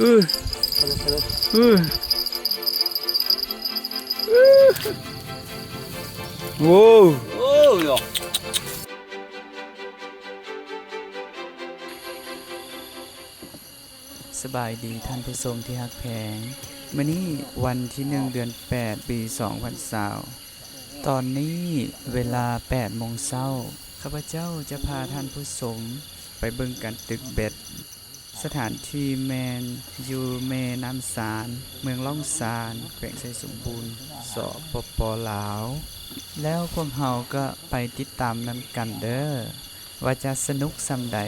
ອື ອື ໂອ້ ໂອ້ຍ ສະບາຍດີທ່ານຜູ້ຊົມທີ່ຮັກແພງ. ມື້ນີ້ວັນທີໜຶ່ງ ເດືອນແປດ ປີສອງພັນຊາວ. ຕອນນີ້ເວລາແປດໂມງເຊົ້າ, ຂ້າພະເຈົ້າຈະພາທ່ານຜູ້ຊົມໄປເບິ່ງການຕຶກເບັດ. ສະຖານທີ່ແມ່ນຢູ່ແມ່ນ້ຳຊານ, ເມືອງລ້ອງຊານ, ແຂວງໄຊສົມບູນ, ສປປ ລາວ. ແລ້ວພວກເຮົາກໍໄປຕິດຕາມນຳກັນເດີ້ ວ່າຈະສະໜຸກສ່ຳໃດ.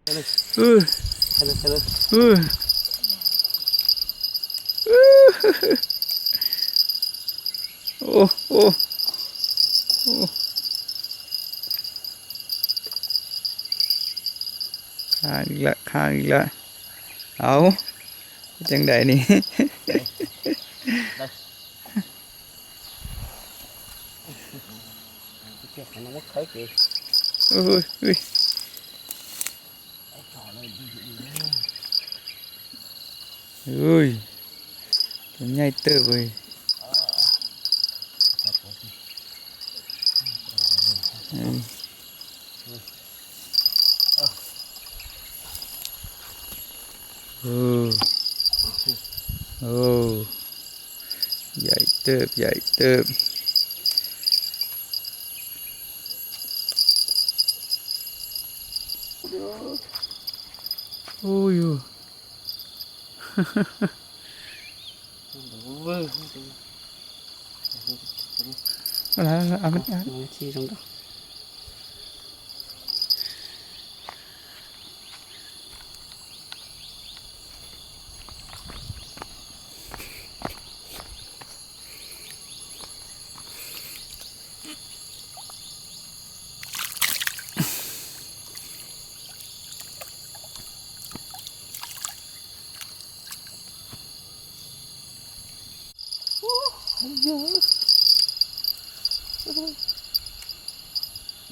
ອື ອື ອື ໂອ້ ໂອ້ ໂອ້ ຄ້າງອີກລະ ຄ້າງອີກລະ ເອົາ ຈັ່ງໃດນີ້? ໂອ້ຍ ໂອ້ຍ ໂອ້ຍ ໂຕໃຫຍ່ເຕີບເວີຍ ອືມ. ໂອ້ ໂອ້ ໃຫຍ່ເຕີບ ໃຫຍ່ເຕີບ ໂອ້ຍ ເອົາລະ ເອົາມັນ ເອົາ ເອົາມັນ ເ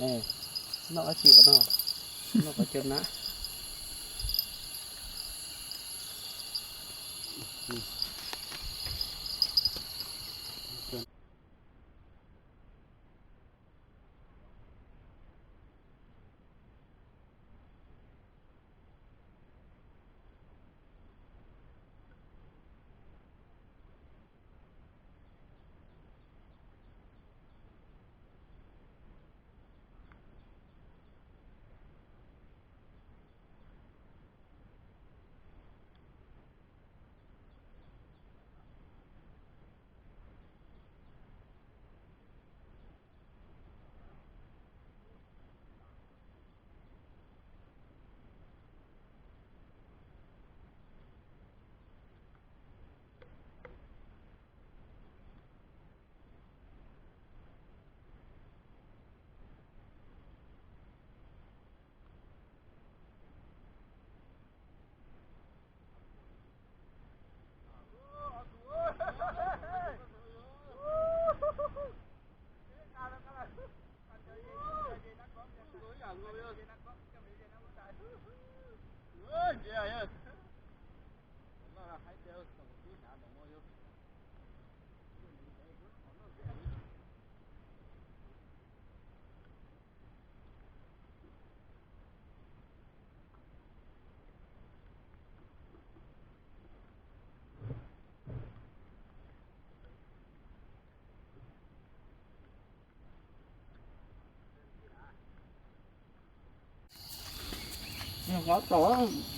ອີ ນອກອາຊີບເນາະ ນອກກະຈົນນະ.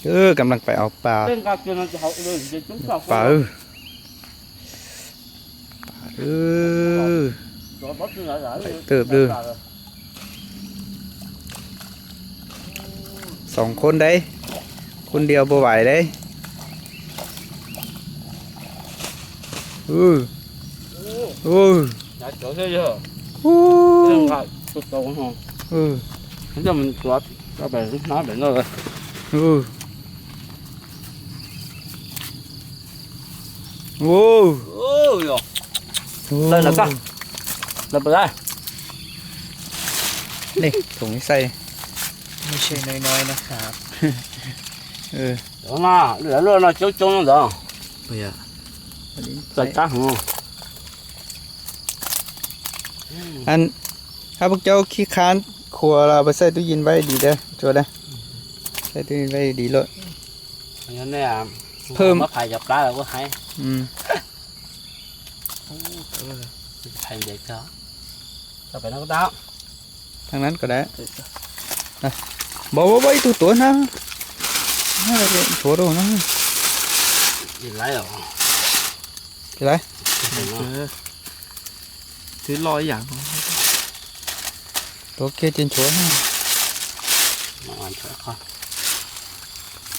ເອີ ກຳລັງໄປເອົາປາ ປາເອີ ປາເອີ ຫຼາຍເຕີບເດີ ສອງຄົນເດ້ ຄົນດຽວບໍ່ໄຫວເດ້. ເອີ ໂອ້ ໂອ້ ຫຼາຍຕົວເລີຍເດີ ໂອ້ ເລື່ອງວ່າຕົວໂຕເນາະ ເອີ ມັນຈະມັນຕົວ ເອົາໄປນາໄປເນາະ ເອີ ໂອ້ ໂອ້ຍ ໂອ້ ໄດ້ແລ້ວກະ ໄດ້ບໍ່ໄດ້ ນີ້ ຖົງນີ້ໃສ່ ໄມ່ໃຊ່ນ້ອຍໆນະຄັບ ເອີ ເອົາມາ ເຫຼືອເລີຍນະ ຈົງໆນະ ເອີ ໃສ່ຕາຫູ ອັນ ຖ້າພວກເຈົ້າຂີ້ຄ້ານຄົວລະ ເອົາໄປໃສ່ຕູ້ເຢັນໄວ້ດີເດີ ໂຈເດີ ໃສ່ຕູ້ເຢັນໄວ້ດີໂລດ ອັນນັ້ນແຫຼະ ເພີ່ມ ມາຂາຍຈາກປາລະບໍ່ໃຫ້ ອືມ ໂອ້ ເອີ ໃຫ້ເດັກເຈົ້າ ເຈົ້າໄປນຳເຂົາ ທາງນັ້ນກໍໄດ້ ເອີ ນະ ບໍ່ ບໍ່ ບໍ່ ອີກຕົວ ຕົວນະ ໂທດນະ ອີກຫຼາຍແລ້ວ ເປັນໄລ? ເອີ ຖືລໍອີ່ຫຍັງ? ໂຕເກຈິນໂຊນ ມາອ່ານຊ່ອຍຂ້ອຍ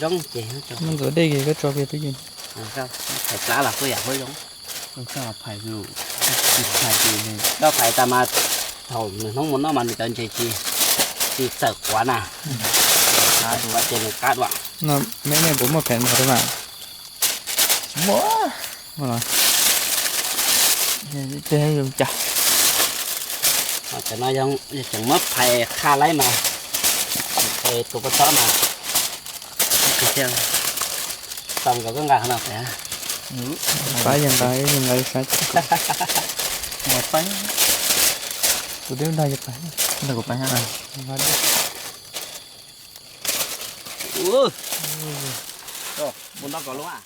Hông, chê hông cho. Mưn dô đê kì kâ cho kì tơ kì. Ơ, kâ, phải plá là khuây à, khuây hông. Ơ, kâ phải dô. Phải dô nê. Kâ phải ta mà thầu nư hông mưn nó mà nư cho chê chê. Chê tơ quá nà. Ơ. Kâ dô, chê nư kâ dô. Nơ, mẹ nê bố mà phèn mà tơ mà. Mơ. Mơ lơ. Chê, chê hông chả. Ơ, chả nói hông, chả mất phải kha lấy mà. Phải tụ bớt đó mà. Tong kau kâ ngà khả năng phải hả? Ư. Phải yang lai, yang lai sai. Mơ phải. Tụ đêm đai phải. Đai kau phải hả? Ơ. Ơ. Ơ. Ơ. Ơ. Ơ. Ơ.